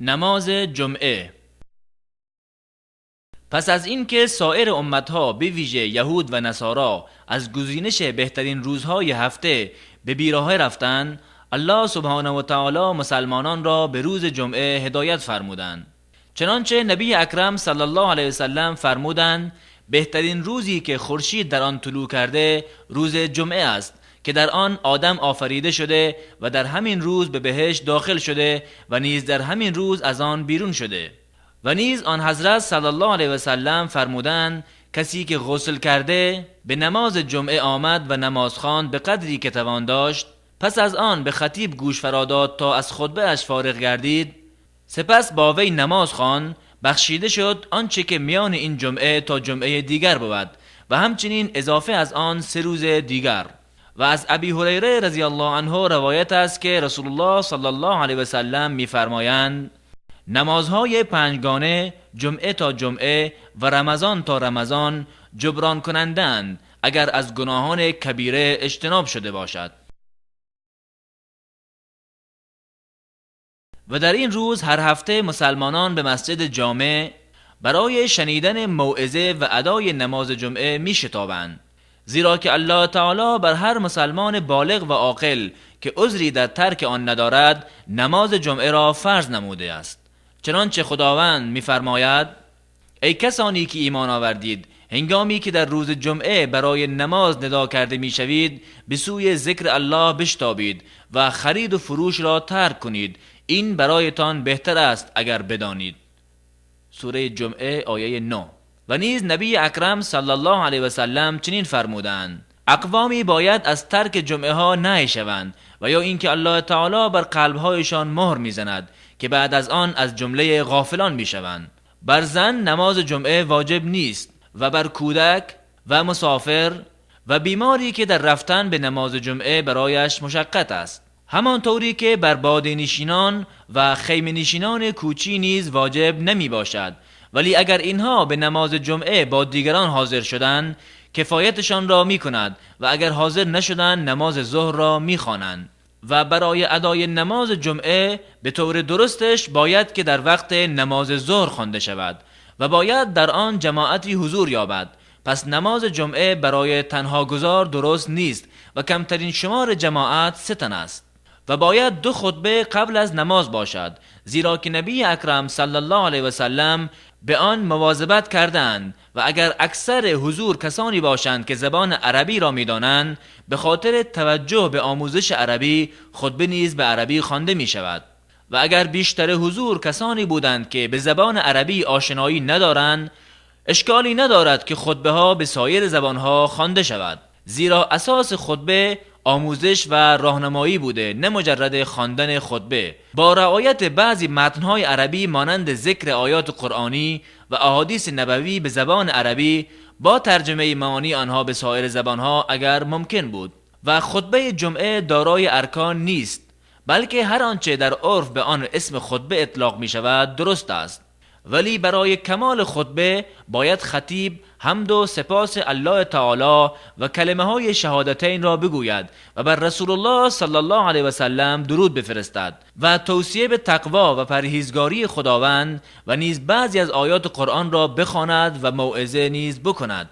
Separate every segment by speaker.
Speaker 1: намози ҷумъа. Пас аз инки соир умматҳо, бевижа яҳуд ва насоро, аз гузиниши беҳтарин рӯзҳои ҳафта ба бероҳа рафтанд, Аллоҳ субҳонаҳу ва таъоло мусулмононро ба рӯзи ҷумъа ҳидоят фармуданд. Чунончи Набии Акрам саллаллоҳу алайҳи васаллам фармуданд: беҳтарин рӯзе ки хуршед дар он тулӯъ карда рӯзи ҷумъа аст, ки дар он Одам офарида шуда ва дар ҳамин рӯз ба биҳишт дохил шуда ва низ дар ҳамин рӯз аз он берун шуда. Ва низ он ҳазрат саллаллоҳу алайҳи васаллам фармуданд: касе ки ғусл карда ба намози ҷумъа омад ва намоз хонд ба қадре ки тавон дошт, пас аз он ба хатиб гӯш фаро дод то аз хутбааш фориғ гардид, сипас бо вай намоз хонд, бахшида шуд он чи ки миёни ин ҷумъа то ҷумъаи дигар буд ва ҳамчунин илова аз он 3 рӯзи дигар. Ва аз Абӣ Ҳурайра разияллоҳу анҳу ривоят аст, ки Расулуллоҳ саллаллоҳу алайҳи васаллам мефармоянд: намозҳои панҷгона ҷумъа то ҷумъа ва Рамазон то Рамазон ҷуброн кунандаанд, агар аз гуноҳони кабира иҷтиноб шуда бошад. Ва дар ин рӯз ҳар ҳафта мусулмонон ба масҷиди ҷомеъ барои шунидани мавъиза ва адои намози ҷумъа мешитобанд, зеро ки Аллоҳ таъоло бар ҳар мусулмони болиғ ва оқил ки узре дар тарки он надорад намози ҷумъаро фарз намудааст. Чунончи Худованд мефармояд: эй касоне ки имон овардед, ҳангоме ки дар рӯзи ҷумъа барои намоз нидо карда мешавед, ба сӯи зикри Аллоҳ биштобед ва хариду фурӯшро тарк кунед. Ин бароятон беҳтар аст агар бидонед. Сураи Ҷумъа, ояи 9. Ва низ Набии Акрам саллаллоҳу алайҳи васаллам чунин фармуданд: ақвоме бояд аз тарки ҷумъаҳо наҳй шаванд ва ё инки Аллоҳ таъоло бар қалбҳояшон мӯҳр мезанад, ки баъд аз он аз ҷумлаи ғофилон мешаванд. Бар зан намози ҷумъа воҷиб нест ва бар кӯдак ва мусофир ва беморе ки дар рафтан ба намози ҷумъа барояш машаққат аст, ҳамон тавре ки бар бодиянишинон ва хайманишинони кӯчӣ низ воҷиб намебошад. Вале агар инҳо ба намози ҷумъа бо дигарон ҳозир шуданд, кифоятшонро мекунад ва агар ҳозир нашуданд, намози зуҳрро мехонанд. Ва барои адои намози ҷумъа ба таври дурусташ бояд ки дар вақти намози зуҳр хонда шавад ва бояд дар он ҷамоате ҳузур ёбад. Пас намози ҷумъа барои танҳогузор дуруст нест ва камтарин шумори ҷамоат 3 тан аст ва бояд 2 хутба қабл аз намоз бошад, зеро ки Набии Акрам саллаллоҳу алайҳи васаллам ба он мувозибат кардаанд ва агар аксари ҳузур касоне бошанд ки забони арабиро медонанд, ба хотири таваҷҷӯҳ ба омӯзиши арабӣ хутба низ ба арабӣ хонда мешавад. Ва агар бештари ҳузур касоне буданд ки ба забони арабӣ ошноӣ надоранд, ишколе надорад ки хутбаҳо ба соири забонҳо хонда шавад, зеро асоси хутба омӯзиш ва роҳнамоӣ буда, на муҷаррад хондани хутба. Бо риояти баъзе матнҳои арабӣ монанди зикри оёти қуръонӣ ва аҳодиси набавӣ ба забони арабӣ бо тарҷумаи маъонии онҳо ба соири забонҳо агар мумкин буд. Ва хутбаи ҷумъа дорои аркон нест, балки ҳар он чи дар урф ба он исми хутба итлоқ мешавад дуруст аст. Вале барои камоли хутба бояд хатиб ҳамду сипоси Аллоҳ таъоло ва калимаҳои шаҳодатайнро бигӯяд ва бар Расулуллоҳ саллаллоҳу алайҳи васаллам дуруд бифиристад ва тавсия ба тақво ва парҳезгории Худованд ва низ баъзе аз оёти Қуръонро бихонад ва мавъиза низ бикунад.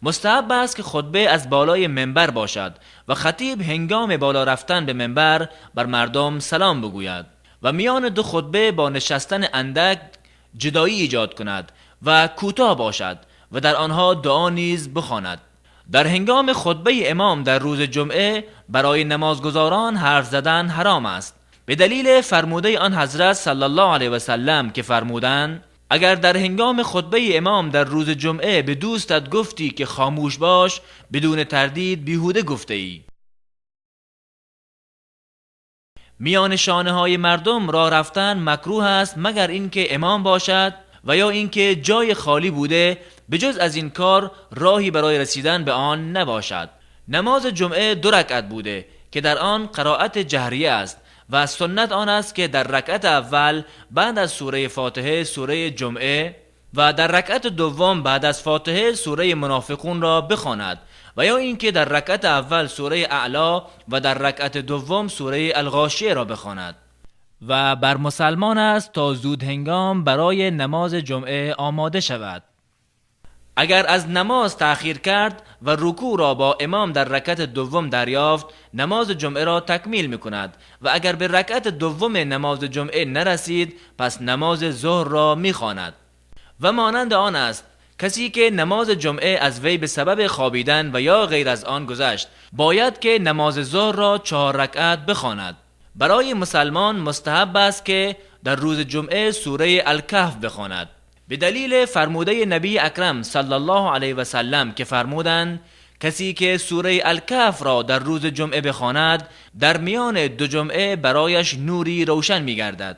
Speaker 1: Мустаҳаб аст ки хутба аз болои минбар бошад ва хатиб ҳангоми боло рафтан ба минбар бар мардум салом бигӯяд ва миёни 2 хутба бо нишастани андак ҷудоӣ эҷод кунад ва кӯтоҳ бошад ва дар онҳо дуо низ бихонад. Дар ҳангоми хутбаи имом дар рӯзи ҷумъа барои намозгузорон ҳарф задан ҳаром аст, ба далели фармудаи он ҳазрат саллаллоҳу алайҳи васаллам ки фармуданд: агар дар ҳангоми хутбаи имом дар рӯзи ҷумъа ба дӯстат гуфтӣ ки хомӯш бош, бидуни тардид беҳуда гуфтаӣ. Миёни шонаҳои мардум роҳ рафтан макрӯҳ аст, магар инки имом бошад ва ё инки ҷои холӣ буда, ба ҷуз аз ин кор роҳе барои расидан ба он набошад. Намози ҷумъа 2 ракъат буда ки дар он қироати ҷаҳрия аст ва суннат он аст ки дар ракъати аввал баъд аз сураи Фотиҳа сураи Ҷумъа ва дар ракъати дуввум баъд аз Фотиҳа сураи Мунофиқунро бихонад ва ё инки дар ракъати аввал сураи Аъло ва дар ракъати дуввум сураи Алғошияро бихонад. و بر مسلمان است تا زود هنگام برای نماز جمعه آماده شود. اگر از نماز تأخیر کرد و رکوع را با امام در رکعت دوم دریافت، نماز جمعه را تکمیل می کند و اگر به رکعت دوم نماز جمعه نرسید، پس نماز ظهر را می خواند. و مانند آن است کسی که نماز جمعه از وی به سبب خوابیدن و یا غیر از آن گذشت، باید که نماز ظهر را 4 رکعت بخواند. برای مسلمان مستحب است که در روز جمعه سوره الکهف بخواند، به دلیل فرموده نبی اکرم صلی الله علیه و سلم که فرمودند کسی که سوره الکهف را در روز جمعه بخواند، در میان دو جمعه برایش نوری روشن می‌گردد.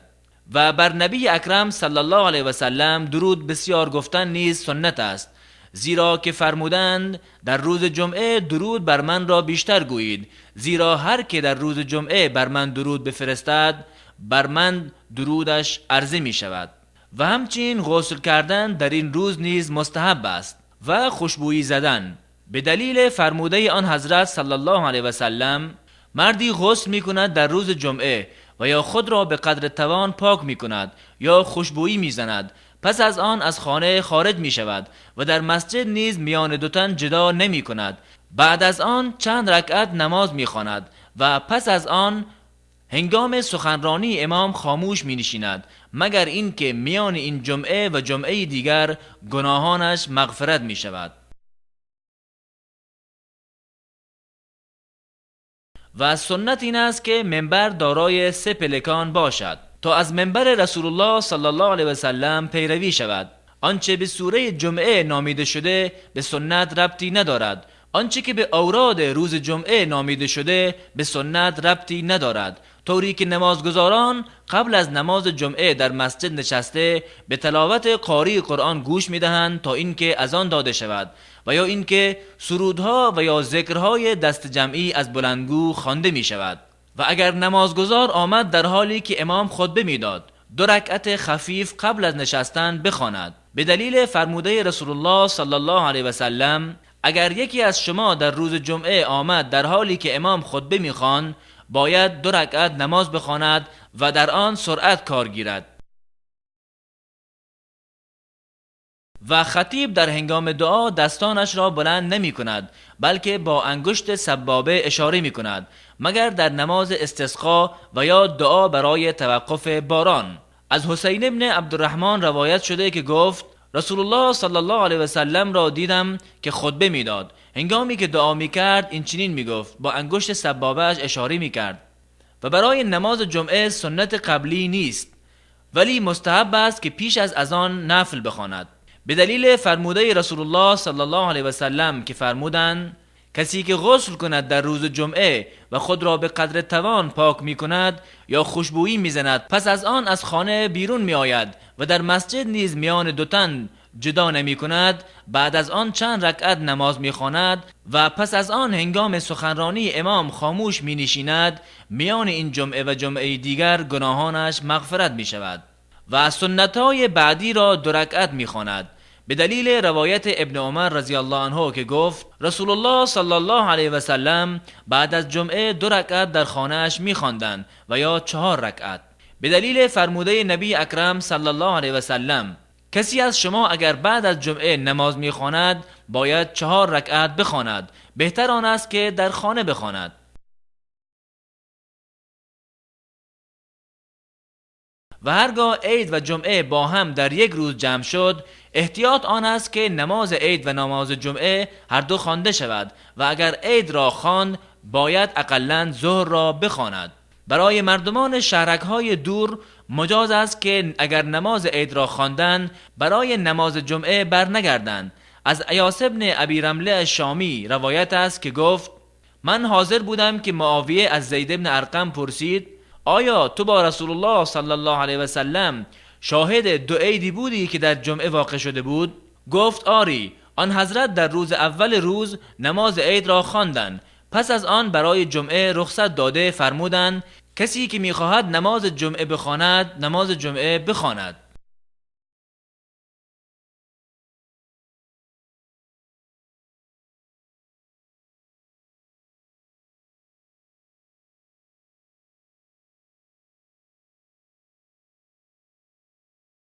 Speaker 1: و بر نبی اکرم صلی الله علیه و سلم درود بسیار گفتن نیز سنت است، زیرا که فرمودند در روز جمعه درود بر من را بیشتر گویید، زیرا هر که در روز جمعه بر من درود بفرستد، بر من درودش عرضه می شود. و همچنین غسل کردن در این روز نیز مستحب است و خوشبویی زدن، به دلیل فرموده آن حضرت صلی الله علیه و سلم مردی غسل می کند در روز جمعه و یا خود را به قدر توان پاک می کند یا خوشبویی می زند، پس از آن از خانه خارج می شود و در مسجد نیز میان دو تن جدا نمی کند. بعد از آن چند رکعت نماز می خواند و پس از آن هنگام سخنرانی امام خاموش می نشیند، مگر اینکه میان این جمعه و جمعه دیگر گناهانش مغفرت می شود. و سنت این است که منبر دارای 3 پلکان باشد تا از منبر رسول الله صلی الله علیه و سلم پیروی شود. آنچه به سوره جمعه نامیده شده به سنت ربطی ندارد. آنچه که به اوراد روز جمعه نامیده شده به سنت ربطی ندارد، طوری که نمازگزاران قبل از نماز جمعه در مسجد نشسته به تلاوت قاری قرآن گوش می‌دهند تا اینکه اذان داده شود و یا اینکه سرودها و یا ذکرهای دست جمعی از بلندگو خوانده می‌شود. و اگر نمازگزار آمد در حالی که امام خطبه می‌داد، 2 رکعت خفیف قبل از نشستن بخواند، به دلیل فرموده رسول الله صلی الله علیه و سلم اگر یکی از شما در روز جمعه آمد در حالی که امام خطبه می‌خواند، باید 2 رکعت نماز بخواند و در آن سرعت کار گیرد. و خطیب در هنگام دعا دستانش را بلند نمی کند، بلکه با انگشت سبابه اشاره می کند، مگر در نماز استسقا و یا دعا برای توقف باران. از حسین ابن عبدالرحمن روایت شده که گفت رسول الله صلی الله علیه و سلم را دیدم که خطبه میداد. هنگامی که دعا میکرد این چنین میگفت، با انگشت سبابه‌اش اشاره میکرد. و برای نماز جمعه سنت قبلی نیست، ولی مستحب است که پیش از اذان نفل بخواند، به دلیل فرموده رسول الله صلی الله علیه و سلم که فرمودند کسی که غسل کند در روز جمعه و خود را به قدر توان پاک می کند یا خوشبویی می زند، پس از آن از خانه بیرون می آید و در مسجد نیز میان دو تن جدا نمی کند، بعد از آن چند رکعت نماز می خواند و پس از آن هنگام سخنرانی امام خاموش می نشیند، میان این جمعه و جمعه دیگر گناهانش مغفرت می شود. و سنت‌های بعدی را 2 رکعت می خواند، به دلیل روایت ابن عمر رضی الله عنه که گفت رسول الله صلی الله علیه و سلم بعد از جمعه 2 رکعت در خانه‌اش می‌خواندند و یا 4 رکعت. به دلیل فرموده نبی اکرم صلی الله علیه و سلم کسی از شما اگر بعد از جمعه نماز می‌خواند باید 4 رکعت بخواند، بهتر آن است که در خانه بخواند. و هرگاه عید و جمعه با هم در یک روز جمع شد، احتیاط آن است که نماز عید و نماز جمعه هر دو خوانده شود و اگر عید را خواند باید اقلاً ظهر را بخواند. برای مردمان شهرک‌های دور مجاز است که اگر نماز عید را خواندند برای نماز جمعه برنگردند. از ایاس بن ابی رمله شامی روایت است که گفت من حاضر بودم که معاویه از زید بن ارقم پرسید آیا تو با رسول الله صلی الله علیه و سلم شاهد 2 عیدی بودی که در جمعه واقع شده بود؟ گفت آری، آن حضرت در روز اول روز نماز عید را خواندند، پس از آن برای جمعه رخصت داده فرمودند کسی که میخواهد نماز جمعه بخواند نماز جمعه بخواند.